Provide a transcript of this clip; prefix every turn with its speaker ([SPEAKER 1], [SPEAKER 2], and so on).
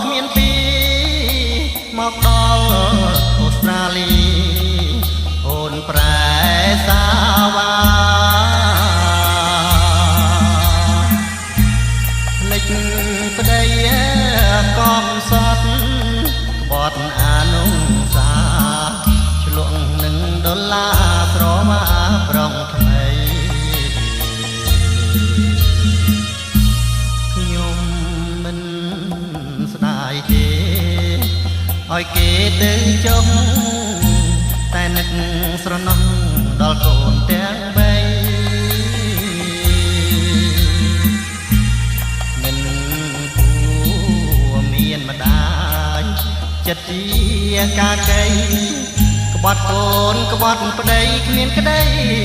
[SPEAKER 1] គ្មានពីមកដល់អូស្ត្រាលីអូនប្រែសាវ៉ាភ្លេចប្តីកំសត់ក្បត់អានុសាឆ្លងនឹងដុល្លារស្រវាប្រងថ្មីខ្ញុំមិនស្ដាយទេឲ្យគេទៅចុងតែនឹកស្រណោះដល់កូនទាំងបីមិនគួរមានម្ដាយចិត្តជាកាកីក្បត់កូនក្បត់ប្តីគ្មានក្តី